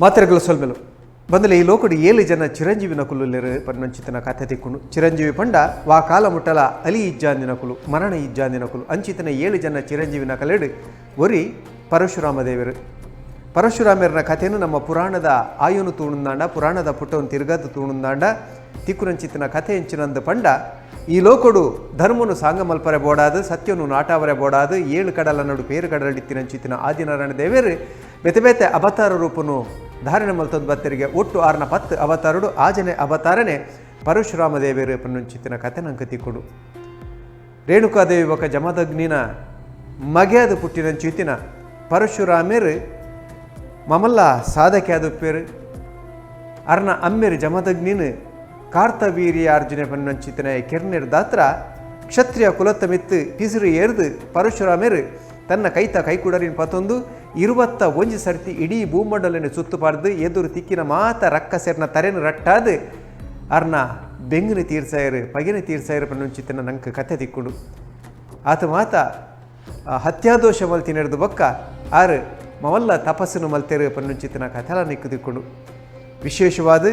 ಮಾತೆರೆಗಳ ಸೊಲ್ಮೆಲು ಬಂದಲೆ ಈ ಲೋಕಡು ಏಳು ಜನ ಚಿರಂಜೀವಿ ನಕುಲುಲ್ಲೆರು ಪನ್ನೊಂಚಿತನ ಕಥೆ ತಿಕ್ಕುಂಡು. ಚಿರಂಜೀವಿ ಪಂಡ ವಾ ಕಾಲ ಮುಟ್ಟಲ ಅಲಿ ಇಜ್ಜಾಂದಿನಕುಲು, ಮರಣ ಇಜ್ಜಾಂದಿನಕುಲು. ಅಂಚಿತನ ಏಳು ಜನ ಚಿರಂಜೀವಿ ನಕಲೆಡು ಒರಿ ಪರಶುರಾಮ ದೇವರು. ಪರಶುರಾಮರನ ಕಥೆಯನ್ನು ನಮ್ಮ ಪುರಾಣದ ಆಯುನು ತೂಣುಂದಾಂಡ, ಪುರಾಣದ ಪುಟವನ್ನು ತಿರುಗದು ತೂಣುಂದಾಂಡ ತಿಕ್ಕುನಂಚಿತನ ಕಥೆ ಎಂಚಿನಂದು ಪಂಡ, ಈ ಲೋಕಡು ಧರ್ಮನು ಸಾಂಗ ಮಲ್ಪರೆ ಬೋಡಾದು, ಸತ್ಯನು ನಾಟಾವರೆ ಬೋಡಾದು, ಏಳು ಕಡಲ ನಡು ಪೇರು ಕಡಲಿತ್ತಿನಂಚಿತ್ತಿನ ಆದಿನಾರಾಯಣ ದೇವರು ಬೇತೆ ಬೇತೆ ಅವತಾರ ರೂಪನು ಧಾರಣೆ ಮಲ್ತೊಂದು ಬತ್ತರಿಗೆ ಒಟ್ಟು ಆರ್ನ 10 ಅವತಾರಡು ಆಜನೆ ಅವತಾರನೆ ಪರಶುರಾಮ ದೇವರು ಪನ್ನುಂಚಿತ್ತಿನ ಕಥೆ ನಂಗೆ ತಿಕ್ಕುಡು. ರೇಣುಕಾದೇವಿ ಬೊಕ ಜಮದಗ್ನಿನ ಮಗೆಯಾದ ಪುಟ್ಟಿನಂಚಿತ್ತಿನ ಪರಶುರಾಮೇರು ಮಮಲ್ಲ ಸಾಧಕೆ ಆದುಪ್ಪೇರು. ಅರ್ನ ಅಮ್ಮೇರು ಜಮದಗ್ನಿನ ಕಾರ್ತವೀರ್ಯ ಅರ್ಜುನ ಪನ್ನಂಚಿತನ ಕೆರ್ನೆರ್ ದಾತ್ರ ಕ್ಷತ್ರಿಯ ಕುಲತ್ತ ಮಿತ್ತು ಪಿಸಿರು ಏರ್ದು ಪರಶುರಾಮೇರು ತನ್ನ ಕೈತ ಕೈಕುಡರಿನ ಪತೊಂದು 21 ಸರ್ತಿ ಇಡೀ ಭೂಮಂಡಲನ ಸುತ್ತುಪಾರ್ದು ಎದುರು ತಿಕ್ಕಿನ ಮಾತ ರಕ್ಕಸೆರ್ನ ತರೆನು ರಟ್ಟಾದು ಅರ್ನ ಬೆಂಗಿನ ತೀರ್ಸಾಯರು ಪಗಿನ ತೀರ್ಸಾಯರು ಪನ್ನಂಚಿತನ ನಂಗೆ ಕತೆ ತಿಕ್ಕುಂಡು. ಆತ ಮಾತ ಹತ್ಯಾದೋಷ ಮಲ್ತಿನೆರ್ದು ಬೊಕ್ಕ ಆರು ಮವಲ್ಲ ತಪಸ್ಸನ್ನು ಮಲ್ತೆರು ಪನ್ನುಂಚಿತನ ಕಥೆಲ ನಿಕ್ಕು ತಿಕ್ಕೊಂಡು. ವಿಶೇಷವಾದ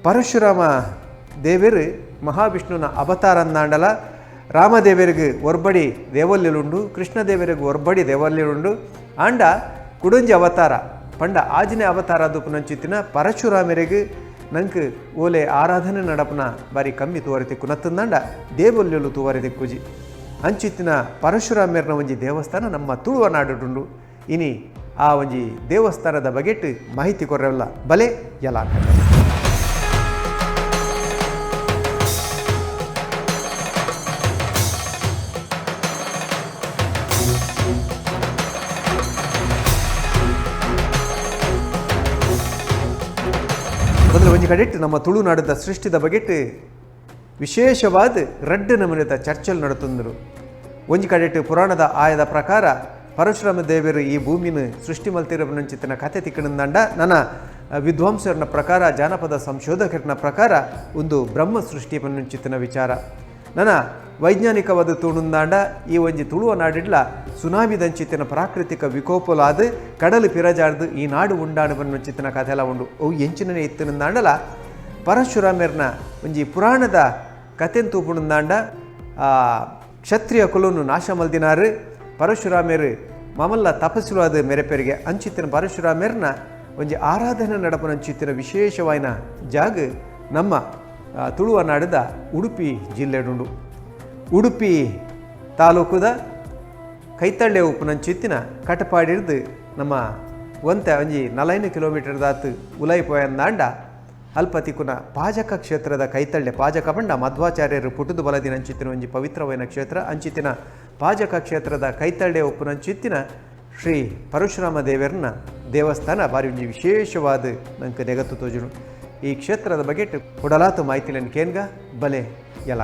ಪರಶುರಾಮ ದೇವರು ಮಹಾವಿಷ್ಣುನ ಅವತಾರ ಅಂದಾಂಡಲ ರಾಮದೇವರಿಗೆ ಒರ್ಬಡಿ ದೇವಲ್ಯಲುಂಡು, ಕೃಷ್ಣದೇವರಿಗೆ ಒರ್ಬಡಿ ದೇವಲ್ಯಲುಂಡು. ಆಂಡ ಕುಡುಂಜಿ ಅವತಾರ ಪಂಡ ಆಜನೆ ಅವತಾರ ದುಪ್ಪುನಂಚಿತ್ತಿನ ಪರಶುರಾಮರಿಗೆ ನಂಗೆ ಓಲೆ ಆರಾಧನೆ ನಡಪನ ಬಾರಿ ಕಮ್ಮಿ ತೂವರೆ ತಿಕ್ಕು ನತ್ತಂದಾಂಡ ದೇವಲ್ಯಲು ತೂವರೆ ತಿಕ್ಕುಜಿ. ಅಂಚಿತ್ತಿನ ಪರಶುರಾಮರ್ನ ಒಂಜಿ ದೇವಸ್ಥಾನ ನಮ್ಮ ತುಳುವ ನಾಡುಂಡು. ಇನಿ ಆ ಒಂಜಿ ದೇವಸ್ಥಾನದ ಬಗೆಟ್ ಮಾಹಿತಿ ಕೊರಲ್ಲ ಬಲೆ ಎಲ್ಲ. ಮೊದಲು ಒಂಜಿ ಕಡೆಟ್ ನಮ್ಮ ತುಳುನಾಡದ ಸೃಷ್ಟಿದ ಬಗೆಟ್ ವಿಶೇಷವಾದ ರಡ್ಡು ನಮೂನೆದ ಚರ್ಚೆಲ್ ನಡತಂದರು. ಒಂಜಿ ಕಡೆಟ್ ಪುರಾಣದ ಆಯದ ಪ್ರಕಾರ ಪರಶುರಾಮ ದೇವರು ಈ ಭೂಮಿನ ಸೃಷ್ಟಿ ಮಲ್ತಿರಬನಂಚಿತನ ಕಥೆ ತಿಕ್ಕಣಂದಂಡ ನನ್ನ ವಿದ್ವಾಂಸರನ ಪ್ರಕಾರ, ಜಾನಪದ ಸಂಶೋಧಕರನ ಪ್ರಕಾರ ಒಂದು ಬ್ರಹ್ಮ ಸೃಷ್ಟಿ ಪನ್ನುಂಚಿತನ ವಿಚಾರ. ನನ್ನ ವೈಜ್ಞಾನಿಕವಾದ ತೂಣುಂದಾಂಡ ಈ ಒಂಜಿ ತುಳುವ ನಾಡಿಡ್ಲ ಸುನಾಮಿದಂಚಿತನ ಪ್ರಾಕೃತಿಕ ವಿಕೋಪಲಾದ ಕಡಲು ಪಿರಜಾರ್ದು ಈ ನಾಡು ಉಂಡಾಡು ಬನ್ನುಂಚಿತನ ಕಥೆಲ ಉಂಡು. ಅವು ಎಂಚಿನನೇ ಇತ್ತಿನಂದಾಂಡಲ ಪರಶುರಾಮರ್ನ ಒಂಜಿ ಪುರಾಣದ ಕಥೆನ್ ತೂಪುಣಂದಾಂಡ ಕ್ಷತ್ರಿಯ ಕುಲನು ನಾಶ ಮಲ್ದಿನಾರು ಪರಶುರಾಮೇರು ಮಾಮಲ್ಲ ತಪಸ್ಸುವಾದ ಮೆರೆಪೆರಿಗೆ ಅಂಚಿತ್ತಿನ ಪರಶುರಾಮೇರ್ನ ಒಂಜಿ ಆರಾಧನೆ ನಡಪನಂಚಿತ್ತಿನ ವಿಶೇಷವಾಯಿನ ಜಾಗ ನಮ್ಮ ತುಳುವ ನಾಡದ ಉಡುಪಿ ಜಿಲ್ಲೆಡುಂಡು. ಉಡುಪಿ ತಾಲೂಕುದ ಕೈತಳ್ಳೆ ಉಪ್ಪುನಂಚಿತ್ತಿನ ಕಟಪಾಡಿರ್ದು ನಮ್ಮ ಒಂತೆ ಒಂಜಿ 40 ಕಿಲೋಮೀಟರ್ ದಾತು ಉಲೈಪೋಯಂದಾಂಡ ಅಲ್ಪ ತಿಕ್ಕುನ ಪಾಜಕ ಕ್ಷೇತ್ರದ ಕೈತಳ್ಳೆ. ಪಾಜಕ ಬಂಡ ಮಧ್ವಾಚಾರ್ಯರು ಪುಟುದು ಬಲದಿನ ಅಂಚಿತ್ತಿನ ಒಂಜಿ ಪವಿತ್ರವಾದ ಕ್ಷೇತ್ರ. ಅಂಚಿತ್ತಿನ ಪಾಜಕ ಕ್ಷೇತ್ರದ ಕೈತಳ್ಳೆ ಉಪ್ಪುನಂಚಿತ್ತಿನ ಶ್ರೀ ಪರಶುರಾಮ ದೇವರನ್ನ ದೇವಸ್ಥಾನ ಬಾರಿ ಒಂಜಿ ವಿಶೇಷವಾದ ನಂಗೆ ನೆಗತ್ತು ತೋಜುನು. ಈ ಕ್ಷೇತ್ರದ ಬಗ್ಗೆ ಕೊಡಲಾತು ಮಾಹಿತಿలను ಕೇನ್ಗ ಬಲೆ ಎಲ್ಲ.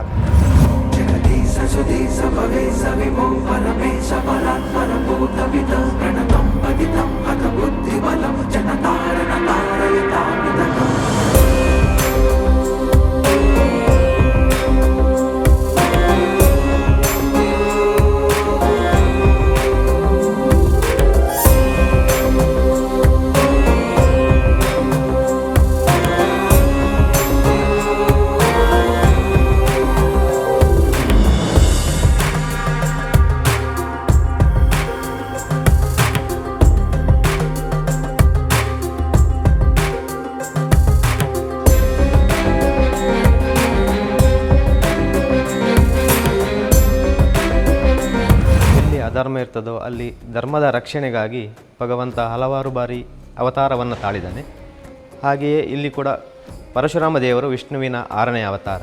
ಎಲ್ಲಿ ಅಧರ್ಮ ಇರ್ತದೋ ಅಲ್ಲಿ ಧರ್ಮದ ರಕ್ಷಣೆಗಾಗಿ ಭಗವಂತ ಹಲವಾರು ಬಾರಿ ಅವತಾರವನ್ನು ತಾಳಿದ್ದಾನೆ. ಹಾಗೆಯೇ ಇಲ್ಲಿ ಕೂಡ ಪರಶುರಾಮ ದೇವರು ವಿಷ್ಣುವಿನ 6ನೇ ಅವತಾರ.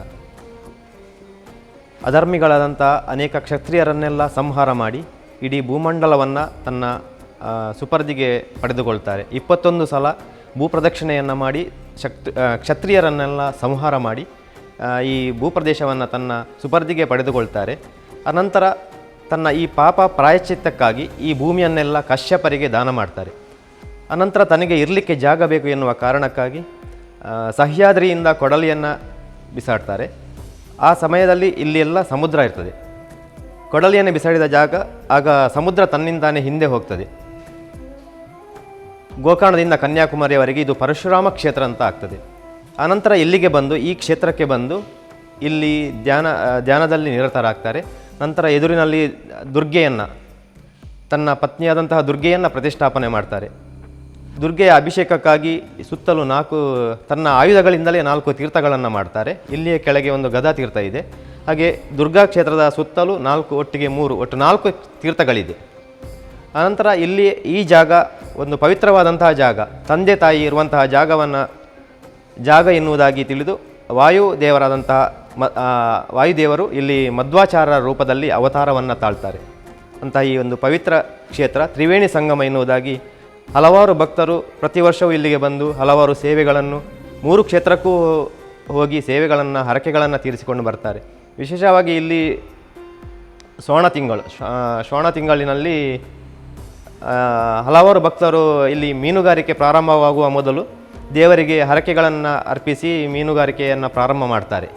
ಅಧರ್ಮಿಗಳಾದಂಥ ಅನೇಕ ಕ್ಷತ್ರಿಯರನ್ನೆಲ್ಲ ಸಂಹಾರ ಮಾಡಿ ಇಡೀ ಭೂಮಂಡಲವನ್ನು ತನ್ನ ಸುಪರ್ದಿಗೆ ಪಡೆದುಕೊಳ್ತಾರೆ. 21 ಸಲ ಭೂಪ್ರದಕ್ಷಿಣೆಯನ್ನು ಮಾಡಿ ಕ್ಷತ್ರಿಯರನ್ನೆಲ್ಲ ಸಂಹಾರ ಮಾಡಿ ಈ ಭೂಪ್ರದೇಶವನ್ನು ತನ್ನ ಸುಪರ್ದಿಗೆ ಪಡೆದುಕೊಳ್ತಾರೆ. ಅನಂತರ ತನ್ನ ಈ ಪಾಪ ಪ್ರಾಯಶ್ಚಿತ್ತಕ್ಕಾಗಿ ಈ ಭೂಮಿಯನ್ನೆಲ್ಲ ಕಶ್ಯಪರಿಗೆ ದಾನ ಮಾಡ್ತಾರೆ. ಅನಂತರ ತನಗೆ ಇರಲಿಕ್ಕೆ ಜಾಗ ಬೇಕು ಎನ್ನುವ ಕಾರಣಕ್ಕಾಗಿ ಸಹ್ಯಾದ್ರಿಯಿಂದ ಕೊಡಲಿಯನ್ನು ಬಿಸಾಡ್ತಾರೆ. ಆ ಸಮಯದಲ್ಲಿ ಇಲ್ಲಿ ಎಲ್ಲ ಸಮುದ್ರ ಇರ್ತದೆ. ಕೊಡಲಿಯನ್ನು ಬಿಸಾಡಿದ ಜಾಗ ಆಗ ಸಮುದ್ರ ತನ್ನಿಂದಾನೇ ಹಿಂದೆ ಹೋಗ್ತದೆ. ಗೋಕರ್ಣದಿಂದ ಕನ್ಯಾಕುಮಾರಿಯವರೆಗೆ ಇದು ಪರಶುರಾಮ ಕ್ಷೇತ್ರ ಅಂತ ಆಗ್ತದೆ. ಆನಂತರ ಇಲ್ಲಿಗೆ ಬಂದು ಈ ಕ್ಷೇತ್ರಕ್ಕೆ ಬಂದು ಇಲ್ಲಿ ಧ್ಯಾನದಲ್ಲಿ ನಿರತರಾಗ್ತಾರೆ. ನಂತರ ಎದುರಿನಲ್ಲಿ ದುರ್ಗೆಯನ್ನು, ತನ್ನ ಪತ್ನಿಯಾದಂತಹ ದುರ್ಗೆಯನ್ನು ಪ್ರತಿಷ್ಠಾಪನೆ ಮಾಡ್ತಾರೆ. ದುರ್ಗೆಯ ಅಭಿಷೇಕಕ್ಕಾಗಿ ಸುತ್ತಲೂ 4 ತನ್ನ ಆಯುಧಗಳಿಂದಲೇ 4 ತೀರ್ಥಗಳನ್ನು ಮಾಡ್ತಾರೆ. ಇಲ್ಲಿಯೇ ಕೆಳಗೆ ಒಂದು ಗದಾ ತೀರ್ಥ ಇದೆ. ಹಾಗೆ ದುರ್ಗಾ ಕ್ಷೇತ್ರದ ಸುತ್ತಲೂ 4, ಒಟ್ಟಿಗೆ 3, ಒಟ್ಟು 4 ತೀರ್ಥಗಳಿದೆ. ಆನಂತರ ಇಲ್ಲಿ ಈ ಜಾಗ ಒಂದು ಪವಿತ್ರವಾದಂತಹ ಜಾಗ, ತಂದೆ ತಾಯಿ ಇರುವಂತಹ ಜಾಗ ಎನ್ನುವುದಾಗಿ ತಿಳಿದು ವಾಯುದೇವರಾದಂತಹ ವಾಯುದೇವರು ಇಲ್ಲಿ ಮಧ್ವಾಚಾರ್ಯರ ರೂಪದಲ್ಲಿ ಅವತಾರವನ್ನು ತಾಳ್ತಾರೆ. ಅಂತಹ ಈ ಒಂದು ಪವಿತ್ರ ಕ್ಷೇತ್ರ ತ್ರಿವೇಣಿ ಸಂಗಮ ಎನ್ನುವುದಾಗಿ ಹಲವಾರು ಭಕ್ತರು ಪ್ರತಿ ವರ್ಷವೂ ಇಲ್ಲಿಗೆ ಬಂದು ಹಲವಾರು ಸೇವೆಗಳನ್ನು, 3 ಕ್ಷೇತ್ರಕ್ಕೂ ಹೋಗಿ ಸೇವೆಗಳನ್ನು, ಹರಕೆಗಳನ್ನು ತೀರಿಸಿಕೊಂಡು ಬರ್ತಾರೆ. ವಿಶೇಷವಾಗಿ ಇಲ್ಲಿ ಶ್ರಾವಣ ತಿಂಗಳಿನಲ್ಲಿ ಹಲವಾರು ಭಕ್ತರು ಇಲ್ಲಿ ಮೀನುಗಾರಿಕೆ ಪ್ರಾರಂಭವಾಗುವ ಮೊದಲು ದೇವರಿಗೆ ಹರಕೆಗಳನ್ನು ಅರ್ಪಿಸಿ ಮೀನುಗಾರಿಕೆಯನ್ನು ಪ್ರಾರಂಭ ಮಾಡ್ತಾರೆ.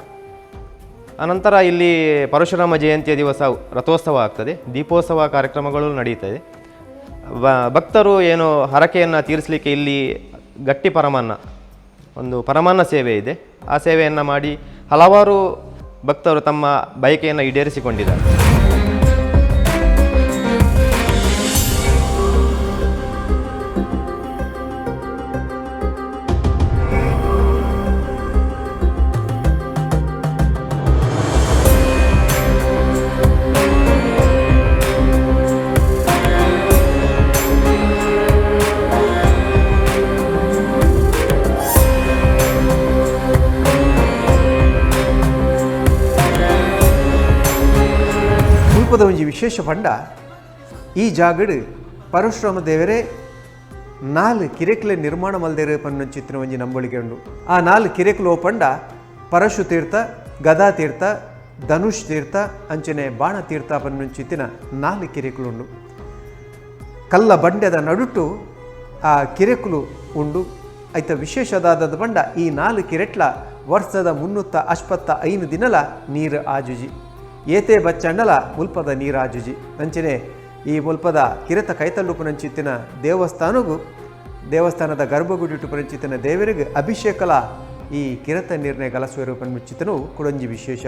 ಅನಂತರ ಇಲ್ಲಿ ಪರಶುರಾಮ ಜಯಂತಿಯ ದಿವಸ ರಥೋತ್ಸವ ಆಗ್ತದೆ, ದೀಪೋತ್ಸವ ಕಾರ್ಯಕ್ರಮಗಳು ನಡೆಯುತ್ತದೆ. ಭಕ್ತರು ಏನು ಹರಕೆಯನ್ನು ತೀರಿಸಲಿಕ್ಕೆ ಇಲ್ಲಿ ಗಟ್ಟಿ ಪರಮಾನ್ನ, ಒಂದು ಪರಮಾನ್ನ ಸೇವೆ ಇದೆ. ಆ ಸೇವೆಯನ್ನು ಮಾಡಿ ಹಲವಾರು ಭಕ್ತರು ತಮ್ಮ ಬಯಕೆಯನ್ನು ಈಡೇರಿಸಿಕೊಂಡಿದ್ದಾರೆ. ಮುಲ್ಪದ ಒಂಜಿ ವಿಶೇಷ ಪಂಡ ಈ ಜಾಗಡ್ ಪರಶುರಾಮ ದೇವರೇ 4 ಕಿರೆಕ್ಲೆ ನಿರ್ಮಾಣ ಮಲ್ದೇರು ಪನ್ನೊಂಚಿತ್ತಿನ ಒಂಜಿ ನಂಬಳಿಕೆ ಉಂಡು. ಆ 4 ಕಿರೆಕ್ಲು ಪಂಡ ಪರಶು ತೀರ್ಥ, ಗದಾ ತೀರ್ಥ, ಧನುಷ್ ತೀರ್ಥ, ಅಂಚನೆ ಬಾಣ ತೀರ್ಥ ಪನ್ನೊಂಚಿತ್ತಿನ 4 ಕಿರೆಕ್ಲು ಉಂಡು. ಕಲ್ಲ ಬಂಡೆದ ನಡುಟು ಆ ಕಿರೆಕುಲು ಉಂಡು. ಐತ ವಿಶೇಷದಾದ ಬಂಡ ಈ 4 ಕಿರೆಟ್ಲ ವರ್ಷದ 365 ದಿನಲ ನೀರು ಆಜುಜಿ, ಏತೆ ಬಚ್ಚಂಡಲ ಮುಲ್ಪದ ನೀರಾಜುಜಿ. ಅಂಚನೆ ಈ ಮುಲ್ಪದ ಕಿರೆತ ಕೈತಲ್ಲುಪುನಂಚಿತ್ತಿನ ದೇವಸ್ಥಾನಗೂ ದೇವಸ್ಥಾನದ ಗರ್ಭಗುಡಿಟು ಪುನಂಚಿತ್ತಿನ ದೇವರಿಗೆ ಅಭಿಷೇಕಲ ಈ ಕಿರತ ನೀರನ್ನೇ ಗಲಸುವರು ಪನ್ಮುಚ್ಚಿತನು ಕುಡಂಜಿ ವಿಶೇಷ.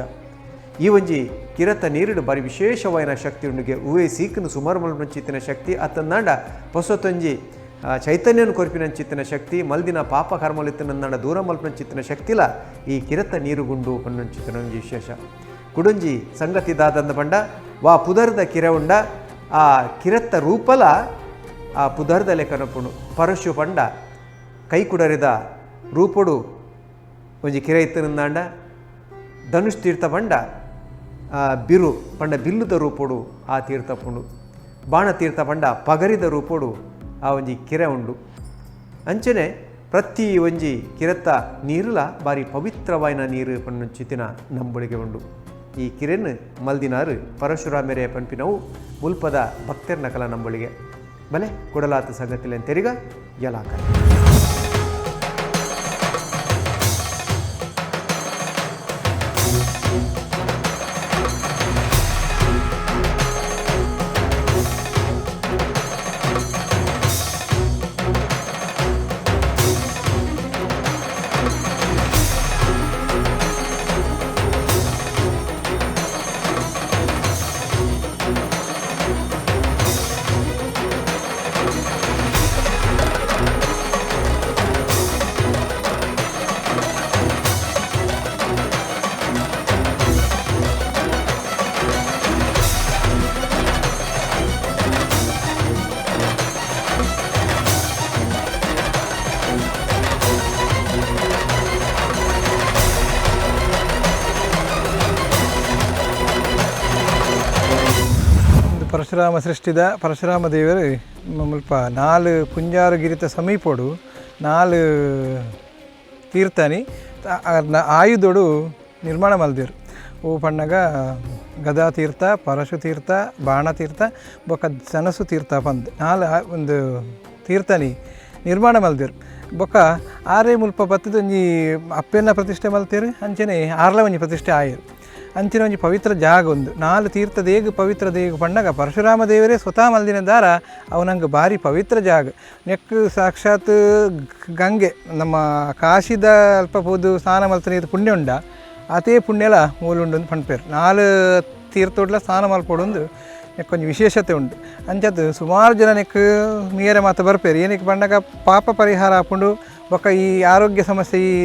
ಈ ಒಂಜಿ ಕಿರತ ನೀರಿಡು ಬಾರಿ ವಿಶೇಷವಾಯಿನ ಶಕ್ತಿ ಉಂಡುಗೆ ಉವೆ ಸೀಕನು ಸುಮಾರು ಮಲ್ಪಂಚಿತ್ತಿನ ಶಕ್ತಿ ಅತ್ತಂದಾಂಡ ಪೊಸತೊಂಜಿ ಚೈತನ್ಯನ ಕೊರ್ಪಿನಂಚಿತ್ತಿನ ಶಕ್ತಿ, ಮಲ್ದಿನ ಪಾಪ ಕರ್ಮಲಿತ್ತಿನಂದಾಂಡ ದೂರ ಮಲ್ಪಂಚಿತ್ತಿನ ಶಕ್ತಿಲ ಈ ಕಿರತ ನೀರುಗುಂಡು ಪನ್ನಂಚಿತ್ತಿನ ಒಂಜಿ ವಿಶೇಷ. ಕುಡಂಜಿ ಸಂಗತಿ ದಾದಂದ ಪಂಡ ವಾ ಪುದರ್ದ ಕಿರೆ ಉಂಡ ಆ ಕಿರತ್ತ ರೂಪಲ ಆ ಪುದರ್ದ ಲೆಕ್ಕನಪುಣು ಪರಶು ಪಂಡ ಕೈ ಕುಡರಿದ ರೂಪಡು ಒಂಜಿ ಕಿರೆ ಇತ್ತನಂದಾಂಡ, ಧನುಷ್ ತೀರ್ಥ ಪಂಡ ಆ ಬಿರು ಪಂಡ ಬಿಲ್ಲುದ ರೂಪೊಡು ಆ ತೀರ್ಥ ಪುಂಡು, ಬಾಣ ತೀರ್ಥ ಪಂಡ ಪಗರಿದ ರೂಪೊಡು ಆ ಒಂಜಿ ಕಿರೆ ಉಂಡು. ಅಂಚನೆ ಪ್ರತಿ ಒಂಜಿ ಕಿರತ್ತ ನೀರುಲ ಬಾರಿ ಪವಿತ್ರವಾಯಿನ ನೀರು ಪಣ್ಣುಂಚಿತಿನ ನಂಬಳಿಗೆ ಉಂಡು. ಈ ಕಿರೆನ್ ಮಲ್ದಿನಾರು ಪರಶುರಾಮೆರೆ ಪಂಪಿನವು ಮುಲ್ಪದ ಭಕ್ತರ್ನ ಕಲ ನಂಬಳಿಗೆ ಬಲೆ ಕೊಡಲಾತ ಸಂಗತಿಲೆನ್ ತೆರಿಗ ಯಲಾಕ. ಪರಶುರಾಮ ಸೃಷ್ಟಿದ ಪರಶುರಾಮ ದೇವರು ಮುಲ್ಪ 4 ಕುಂಜಾರುಗಿರಿತ ಸಮೀಪೋಡು 4 ತೀರ್ಥನಿ ಆಯುಧೋಡು ನಿರ್ಮಾಣ ಮಲ್ದೇರು. ಓ ಪಣ್ಣಗ ಗದಾ ತೀರ್ಥ, ಪರಶು ತೀರ್ಥ, ಬಾಣ ತೀರ್ಥ, ಬೊಕ್ಕ ಸನಸು ತೀರ್ಥ ಪಂದ್ 4 ಒಂದು ತೀರ್ಥನಿ ನಿರ್ಮಾಣ ಮಲ್ದೇರು. ಬೊಕ್ಕ ಆರೇ ಮುಲ್ಪ ಬತ್ತದೊಂಜಿ ಅಪ್ಪೆನ ಪ್ರತಿಷ್ಠೆ ಮಲ್ತೇರು, ಅಂಚನೆ ಆರ್ಲ ಒಂಜಿ ಪ್ರತಿಷ್ಠೆ ಆಯರು. ಅಂಚಿನ ಒಂಜಿ ಪವಿತ್ರ ಜಾಗ ಉಂದು. ನಾಲ್ ತೀರ್ಥ ದೇಗು ಪವಿತ್ರ ದೇಗು ಪಂಡಗ ಪರಶುರಾಮ ದೇವರೇ ಸ್ವತಃ ಮಲ್ದಿನ ದಾರ ಅವು ನಂಗೆ ಭಾರಿ ಪವಿತ್ರ ಜಾಗ. ನೆಕ್ ಸಾಕ್ಷಾತ್ ಗಂಗೆ ನಮ್ಮ ಕಾಶಿದ ಅಲ್ಪ ಪೋದು ಸ್ನಾನ ಮಲ್ತನ ಇದು ಪುಣ್ಯ ಉಂಡ, ಅತೇ ಪುಣ್ಯಲ ಮೂಲುಂಡು ಅಂದ್ ಪನ್ಪೆರ್. ನಾಲ್ ತೀರ್ಥೋಡ್ಲ ಸ್ನಾನ ಮಲ್ಪೊಡೊಂದು ನೆಕ್ಕೊಂಜಿ ಒಂಜಿ ವಿಶೇಷತೆ ಉಂಡು. ಅಂಚದ್ ಸುಮಾರು ಜನ ನೆಕ್ ಮೀಯರೆ ಮಾತ ಬರ್ಪೇರು. ಏನಕ್ಕೆ ಪಂಡಗ ಪಾಪ ಪರಿಹಾರ ಆಪುಂಡು, ಬೊಕ್ಕ ಈ ಆರೋಗ್ಯ ಸಮಸ್ಯೆ ಈ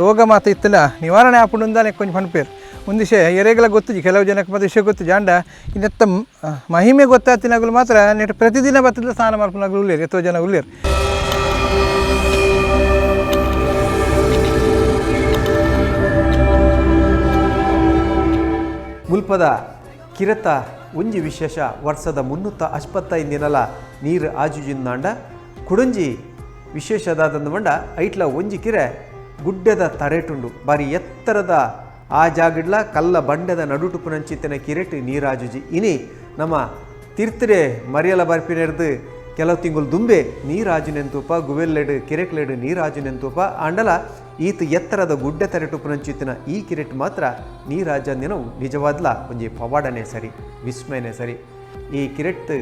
ರೋಗ ಮಾತ ಇತ್ತಲ ನಿವಾರಣೆ ಆಪುಂಡು ಅಂದ ನೆಕ್ಕೊಂಜಿ ಒಂಜಿ ಪನ್ಪೇರು. ಒಂದಿಶೆ ಎರೆಗಳ ಗೊತ್ತುಜಿ, ಕೆಲವು ಜನಕ್ಕೆ ಮಾತ್ರ ವಿಷಯ ಗೊತ್ತುಜಿ. ಆಂಡ ಇನ್ನೆತ್ತ ಮಹಿಮೆ ಗೊತ್ತಾತಿನಗುಲು ಮಾತ್ರ ನೆಟ್ ಪ್ರತಿದಿನ ಬತ್ತದ ಸ್ನಾನ ಮಲ್ಪುನಗುಲು ಉಲ್ಲೇರು, ಎತ್ತೋ ಜನ ಉಲ್ಲೇರು. ಮುಲ್ಪದ ಕಿರತ ಒಂಜಿ ವಿಶೇಷ ವರ್ಷದ 365 ದಿನಲ ನೀರು ಆಜುಜಿಂದಾಂಡ ಕುಡಂಜಿ ವಿಶೇಷದಾದಂದು ಮಂಡ ಐಟ್ಲ ಒಂಜಿ ಕಿರೆ ಗುಡ್ಡದ ತರೆಟುಂಡು. ಬಾರಿ ಎತ್ತರದ ಆ ಜಾಗಿಡ್ಲ ಕಲ್ಲ ಬಂಡೆದ ನಡುಟುಪುನಂಚಿತ್ತಿನ ಕಿರೆಟ್ ನೀರಾಜುಜಿ. ಇನಿ ನಮ್ಮ ತೀರ್ಥರೆ ಮರಿಯಲ ಬರ್ಪಿನೆರ್ದು ಕೆಲವು ತಿಂಗಳು ದುಂಬೆ ನೀರಾಜುನೆಂತೂಪ, ಗುವೆಲ್ಲೆಡು ಕಿರೆಕ್ಲೆಡು ನೀರಾಜುನೆಂತೂಪ. ಆಂಡಲ ಈತ ಎತ್ತರದ ಗುಡ್ಡೆ ತರೆಟುಪುನಂಚಿತ್ತಿನ ಈ ಕಿರೆಟ್ ಮಾತ್ರ ನೀರಾಜಂದಿನವು ನಿಜವಾದ್ಲ ಒಂಜಿ ಪವಾಡನೆ ಸರಿ, ವಿಸ್ಮಯನೇ ಸರಿ. ಈ ಕಿರೆಟ್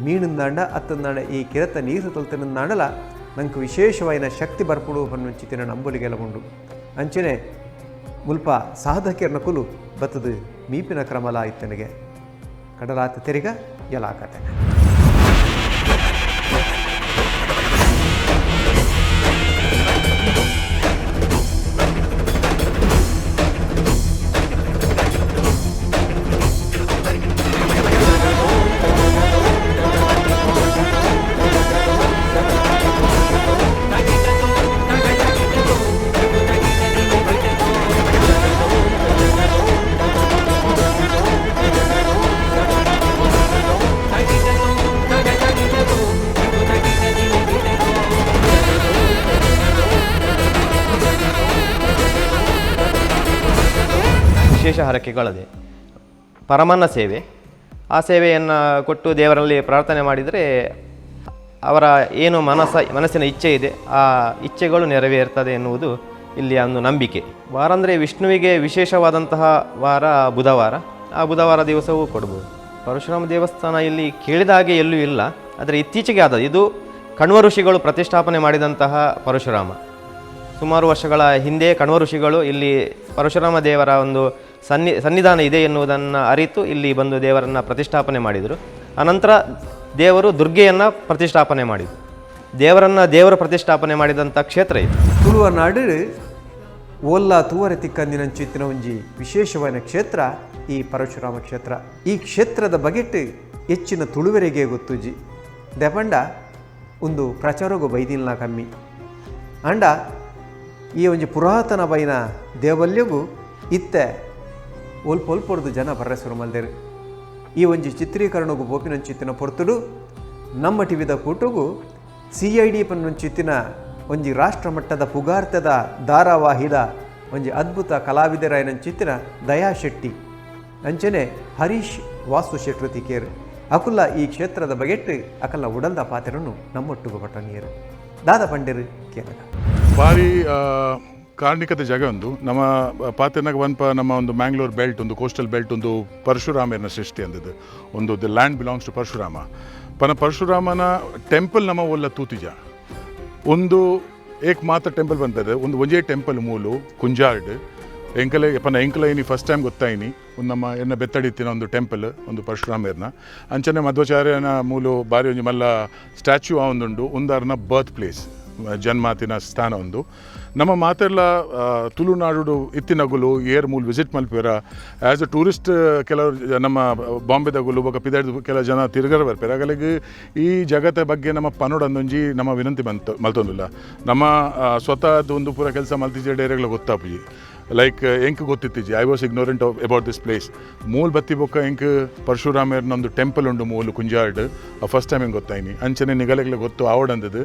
ಮೀನಿಂದಾಂಡ ಅತ್ತಂದಾಂಡ ಈ ಕಿರೆತ ನೀರು ತಲ್ತಿನಿಂದಾಂಡಲ ನಂಗೆ ವಿಶೇಷವಾಯಿನ ಶಕ್ತಿ ಬರ್ಪುಡು ಪನ್ನುಂಚಿತ್ತಿನ ನಂಬೊಲಿಗೆಲ ಉಂಡು. ಅಂಚನೆ ಮುಲ್ಪ ಸಾಧಕಿಯರ್ನ ಕುಲು ಬತ್ತದು ಮೀಪಿನ ಕ್ರಮಲ ಇತ್ತನಿಗೆ ಕಡಲಾತ ತೆರಿಗ ಎಲಾಕತೆ. ವಿಶೇಷ ಹರಕೆಗಳದೆ ಪರಮಾನ್ನ ಸೇವೆ. ಆ ಸೇವೆಯನ್ನು ಕೊಟ್ಟು ದೇವರಲ್ಲಿ ಪ್ರಾರ್ಥನೆ ಮಾಡಿದರೆ ಅವರ ಏನು ಮನಸ್ಸಿನ ಇಚ್ಛೆ ಇದೆ ಆ ಇಚ್ಛೆಗಳು ನೆರವೇರ್ತದೆ ಎನ್ನುವುದು ಇಲ್ಲಿಯ ಒಂದು ನಂಬಿಕೆ. ವಾರ ಅಂದರೆ ವಿಷ್ಣುವಿಗೆ ವಿಶೇಷವಾದಂತಹ ವಾರ ಬುಧವಾರ. ಆ ಬುಧವಾರ ದಿವಸವೂ ಕೊಡ್ಬೋದು. ಪರಶುರಾಮ ದೇವಸ್ಥಾನ ಇಲ್ಲಿ ಕೇಳಿದ ಹಾಗೆ ಎಲ್ಲೂ ಇಲ್ಲ, ಆದರೆ ಇತ್ತೀಚೆಗೆ ಆದದ್ದು. ಇದು ಕಣ್ವ ಋಷಿಗಳು ಪ್ರತಿಷ್ಠಾಪನೆ ಮಾಡಿದಂತಹ ಪರಶುರಾಮ. ಸುಮಾರು ವರ್ಷಗಳ ಹಿಂದೆ ಕಣ್ವ ಋಷಿಗಳು ಇಲ್ಲಿ ಪರಶುರಾಮ ದೇವರ ಒಂದು ಸನ್ನಿಧಾನ ಇದೆ ಎನ್ನುವುದನ್ನು ಅರಿತು ಇಲ್ಲಿ ಬಂದು ದೇವರನ್ನು ಪ್ರತಿಷ್ಠಾಪನೆ ಮಾಡಿದರು. ಅನಂತರ ದೇವರು ದುರ್ಗೆಯನ್ನು ಪ್ರತಿಷ್ಠಾಪನೆ ಮಾಡಿದರು. ದೇವರನ್ನು ದೇವರು ಪ್ರತಿಷ್ಠಾಪನೆ ಮಾಡಿದಂಥ ಕ್ಷೇತ್ರ ಇದು. ತುಳುವ ನಾಡು ಓಲ್ಲ ತೂವರೆ ತಿಕ್ಕಂದಿನಂಚಿತ್ತಿನ ಒಂಜಿ ವಿಶೇಷವಾದ ಕ್ಷೇತ್ರ ಈ ಪರಶುರಾಮ ಕ್ಷೇತ್ರ. ಈ ಕ್ಷೇತ್ರದ ಬಗೆಟ್ ಹೆಚ್ಚಿನ ತುಳುವೆರೆಗೆ ಗೊತ್ತುಜಿ. ದೆಪಂಡ ಒಂದು ಪ್ರಚಾರಗೂ ಬೈದಿಲ್ಲ ಕಮ್ಮಿ. ಅಂಡ ಈ ಒಂಜಿ ಪುರಾತನ ಬೈನ ದೇವಲ್ಯಗೂ ಇತ್ತೆ ಒಲ್ಪೊಲ್ಪೊರ್ದು ಜನ ಬರ್ರೆ ಶುರು ಮಲ್ದೆರು. ಈ ಒಂಜಿ ಚಿತ್ರೀಕರಣಗೂ ಬೋಪಿನಂಚಿತ್ತಿನ ಪೊರ್ತುಡು ನಮ್ಮ ಟಿವಿದ ಕೂಟಗೂ CID ಪನ್ನುಂಚಿತ್ತಿನ ಒಂಜಿ ರಾಷ್ಟ್ರ ಮಟ್ಟದ ಪುಗಾರ್ತದ ಧಾರಾವಾಹಿದ ಒಂಜಿ ಅದ್ಭುತ ಕಲಾವಿದರಾಯನಂಚಿತ್ತಿನ ದಯಾ ಶೆಟ್ಟಿ ಅಂಚನೆ ಹರೀಶ್ ವಾಸು ಶೆಟ್ರು ತಿಕೇರು ಅಕುಲ್ಲ ಈ ಕ್ಷೇತ್ರದ ಬಗೆಟ್ಟು ಅಕಲ್ಲ ಉಡಲ್ದ ಪಾತ್ರನು ನಮ್ಮೊಟ್ಟುಗು ಪಟ್ಟಣಿಯರು ದಾದ ಪಂಡಿರು ಕೇರಳ. ಭಾರಿ ಕಾರ್ಣಿಕದ ಜಾಗ ಒಂದು ನಮ್ಮ ಪಾತೆನಾಗ ಒನ್ಪ ನಮ್ಮ ಒಂದು ಮ್ಯಾಂಗ್ಳೂರ್ ಬೆಲ್ಟ್ ಒಂದು ಕೋಸ್ಟಲ್ ಬೆಲ್ಟ್ ಒಂದು ಪರಶುರಾಮನ ಸೃಷ್ಟಿ ಅಂದದ್ದು ಒಂದು the land belongs to Parashurama. ಪನ ಪರಶುರಾಮನ ಟೆಂಪಲ್ ನಮ್ಮ ಒಲ್ಲ ತೂತಿಜ ಒಂದು ಏಕ್ ಮಾತ್ರ ಟೆಂಪಲ್ ಬಂತದೆ ಒಂದು ಒಂಜೇ ಟೆಂಪಲ್ ಮೂಲು ಕುಂಜಾರ್ಡ್ ಎಂಕಲೆ ಪನ ಎಂಕಲ ಇನಿ ಫಸ್ಟ್ ಟೈಮ್ ಗೊತ್ತಾಯಿನಿ ಒಂದು ನಮ್ಮ ಎನ್ನ ಬೆತ್ತಡಿತ್ತಿನ ಒಂದು ಟೆಂಪಲ್ ಒಂದು ಪರಶುರಾಮೇರ್ನ. ಅಂಚನೆ ಮಧ್ವಾಚಾರ್ಯನ ಮೂಲು ಬಾರಿ ಒಂಜಿ ಮಲ್ಲ ಸ್ಟ್ಯಾಚ್ಯೂ ಆ ಒಂದುಂಡು ಒಂದಾರ್ನ ಬರ್ತ್ ಪ್ಲೇಸ್ ಜನ್ಮಾತಿನ ಸ್ಥಾನ ಒಂದು. ನಮ್ಮ ಮಾತೆಲ್ಲ ತುಳುನಾಡು ಇತ್ತಿನಗುಲು ಏರ್ ಮೂಲು ವಿಸಿಟ್ ಮಲ್ಪೇರ as a tourist. ಕೆಲವರು ನಮ್ಮ ಬಾಂಬೆದಗುಲು ಬೊಕ ಪಿದಾಯ್ದು ಕೆಲ ಜನ ತಿರುಗರ ಬರ್ಪೇರ. ಹಾಗಾಗಿ ಈ ಜಗತ್ತ ಬಗ್ಗೆ ನಮ್ಮ ಪನೋಡಂದೊಂಜಿ ನಮ್ಮ ವಿನಂತಿ ಬಂತು ಮಲ್ತೊಂದಿಲ್ಲ. ನಮ್ಮ ಸ್ವತಃ ಒಂದು ಪೂರ ಕೆಲಸ ಮಲ್ತಿಜೆ ಡೈರೆಕ್ಟ್ಲ ಗೊತ್ತಾಪುಜಿ. ಲೈಕ್ ಎಂಕ್ ಗೊತ್ತಿತ್ತಿಜಿ, I was ignorant of about this place. ಮೂಲು ಬತ್ತಿ ಬೊಕ್ಕ ಎಂಕ್ ಪರಶುರಾಮೇರ್ನ ಒಂದು ಟೆಂಪಲ್ ಉಂಡು ಮೂಲು ಕುಂಜಾರ್ಡ್ ಫಸ್ಟ್ ಟೈಮ್ ಎಂಕ್ ಗೊತ್ತಾಯಿನಿ. ಅಂಚನೆ ನಿಗಲೆಗ್ಲ ಗೊತ್ತು ಆವಡಂದದ್ದು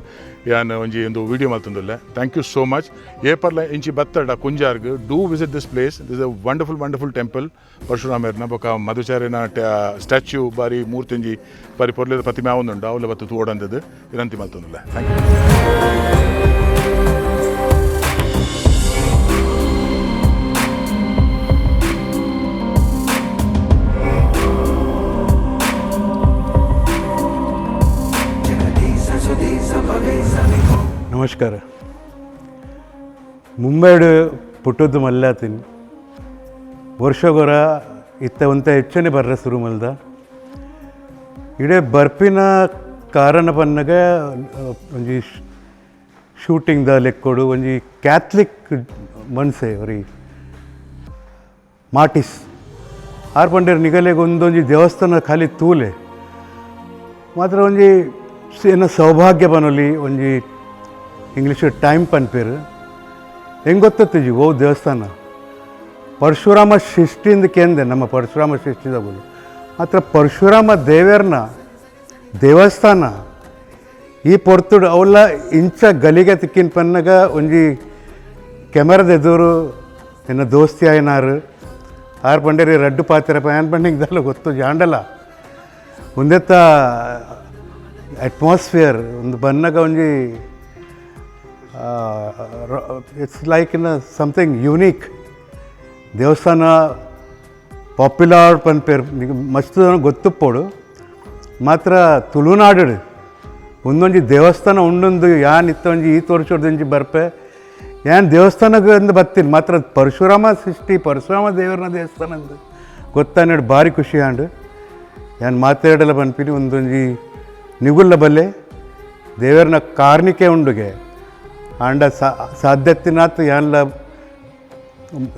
ಯಾನ್ ಒಂಜಿ ಒಂದು ವಿಡಿಯೋ ಮಲ್ತೊಂದುಲ್ಲೆ. Thank you so much. ಏಪರ್ಲ ಇಂಚಿ ಬತ್ತಡ ಕುಂಜಾರ್ಗ್ do visit this place. This a wonderful wonderful temple ಪರಶುರಾಮೇರ್ನ ಬೊಕ್ಕ ಮಧುಚಾರ್ಯನ ಸ್ಟ್ಯಾಚ್ಯೂ ಬಾರಿ ಮೂರ್ತಿ ಒಂಜಿ ಬಾರಿ ಪೊರ್ಲೆದ ಪ್ರತಿಮೆ ಆವೊಂದುಂಡು ಅವಲ ಬತ್ತು ತೂವೊಡಂದದ್ದು ವಿನಂತಿ ಮಲ್ತೊಂದುಲ್ಲೆ. Thank you. ನಮಸ್ಕಾರ. ಮುಂಬೈಡ್ ಪುಟ್ಟದ್ದು ಮಲ್ಲಾತೀನಿ. ವರ್ಷಗೊರ ಇತ್ತ ಒಂತ ಹೆಚ್ಚನೆ ಬರ್ರ ಶುರು ಮಲ್ದ. ಇಡೇ ಬರ್ಪಿನ ಕಾರಣ ಪನ್ನಗ ಒಂಜಿ ಶೂಟಿಂಗ್ದ ಲೆಕ್ಕೊಡು ಒಂಜಿ ಕ್ಯಾಥ್ಲಿಕ್ ಮನ್ಸೆ ಒರಿ ಮಾಟಿಸ್ ಆರ್ ಪಂಡೇರ್ ನಿಗಲೆಗ್ ಒಂದೊಂಜಿ ದೇವಸ್ಥಾನ ಖಾಲಿ ತೂಲೆ ಮಾತ್ರ ಒಂಜಿ ಏನ ಸೌಭಾಗ್ಯ ಪನೊಲಿ, ಒಂಜಿ ಇಂಗ್ಲೀಷ್ ಟೈಮ್ ಪನ್ಪೇರು. ಹೆಂಗೆ ಗೊತ್ತತ್ತಿಜಿ ಓ ದೇವಸ್ಥಾನ ಪರಶುರಾಮ ಸೃಷ್ಟಿಯಿಂದ ಕೇಂದ್ರ, ನಮ್ಮ ಪರಶುರಾಮ ಸೃಷ್ಟಿದ ಬೋಲು ಮಾತ್ರ ಪರಶುರಾಮ ದೇವರನ ದೇವಸ್ಥಾನ ಈ ಪೊರ್ತುಡು ಅವಲ್ಲ ಇಂಚ ಗಲಿಗೆ ತಿಕ್ಕಿನ ಪನ್ನಗ ಒಂಜಿ ಕೆಮರದ ಎದುರು ಎನ್ನ ದೋಸ್ತಿ ಆಯ್ನಾರು ಆರು ಪಂಡೇರಿ ರಡ್ಡು ಪಾತ್ರ ಪ್ಯಾನ್ ಪಂಡಿಂಗ್ ದಲ್ಲ ಗೊತ್ತು ಜಾಂಡಲ ಒಂದೆತ್ತ ಅಟ್ಮಾಸ್ಫಿಯರ್ ಒಂದು ಬನ್ನಗ ಒಂಜಿ it's like in something unique. ದೇವಸ್ಥಾನ ಪಾಪ್ಯುಲರ್ ಪನ್ಪೇರು ಮಸ್ತ್ ಗೊತ್ತುಪ್ಪೋಡು ಮಾತ್ರ ತುಳುನಾಡು ಒಂದೊಂಜಿ ದೇವಸ್ಥಾನ ಉಂಡೊಂದು ಯಾನ್ ಇತ್ತೊಂಜಿ ಈ ತೋರ್ಸೋಡ್ದೊಂಜಿ ಬರ್ಪೆ ಯಾನ್ ದೇವಸ್ಥಾನಕ್ಕೆ ಅಂದು ಬತ್ತೀನಿ ಮಾತ್ರ ಪರಶುರಾಮ ಸೃಷ್ಟಿ ಪರಶುರಾಮ ದೇವರನ ದೇವಸ್ಥಾನ ಅಂದು ಗೊತ್ತಾನೇಡು ಭಾರಿ ಖುಷಿ ಆಂಡು. ಯಾನ್ ಮಾತಾಡಲ ಪನ್ಪಿನಿ ಒಂದೊಂಜಿ ನಿಗುಲ್ಲ ಬಲ್ಲೆ ದೇವರನ ಕಾರ್ಣಿಕೆ ಉಂಡುಗೆ ಆಂಡ ಸಾಧ್ಯತಿನಾತ್ ಯಾನ್ಲ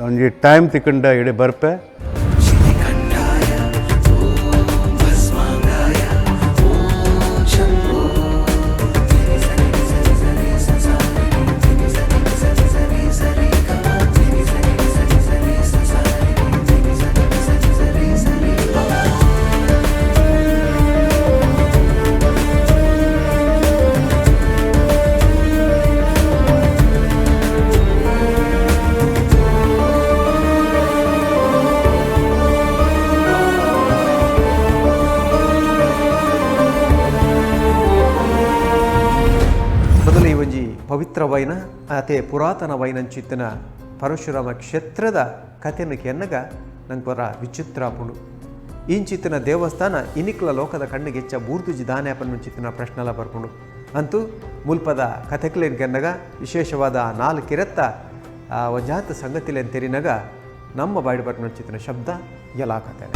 ಒಂಜಿ ಟೈಮ್ ತಿಕ್ಕಂಡ ಇಡೆ ಬರ್ಪೆ. ಮೊದಲ ಈ ಒಂಜಿ ಪವಿತ್ರ ವೈನ ಅತೆ ಪುರಾತನ ವೈನಂಚಿತ್ತಿನ ಪರಶುರಾಮ ಕ್ಷೇತ್ರದ ಕಥೆನ ಕೆನ್ನಗ ನಂಗೆ ವಿಚಿತ್ರ ಆಪುಂಡು. ಇಂಚಿತ್ತಿನ ದೇವಸ್ಥಾನ ಇನಿಕ್ಲ ಲೋಕದ ಕಣ್ಣಿಗೆಚ್ಚ ಬೂರ್ದುಜಿ ದಾನ್ಯಾಪನ್ನುಂಚಿತ್ತಿನ ಪ್ರಶ್ನೆಲ ಬರ್ಪುಂಡು. ಅಂತೂ ಮುಲ್ಪದ ಕಥೆಕ್ಲೇನ್ ಕೆನ್ನಗ ವಿಶೇಷವಾದ ನಾಲ್ಕು ಕಿರೆತ್ತ ಒಂಜಾತ ಸಂಗತಿಲೇನ್ ತೆರಿನಗ ನಮ್ಮ ಬಾಯ್ಡ್ ಬರ್ಪುನಂಚಿತ್ತಿನ ಶಬ್ದ ಎಲಾ ಕಥೆ.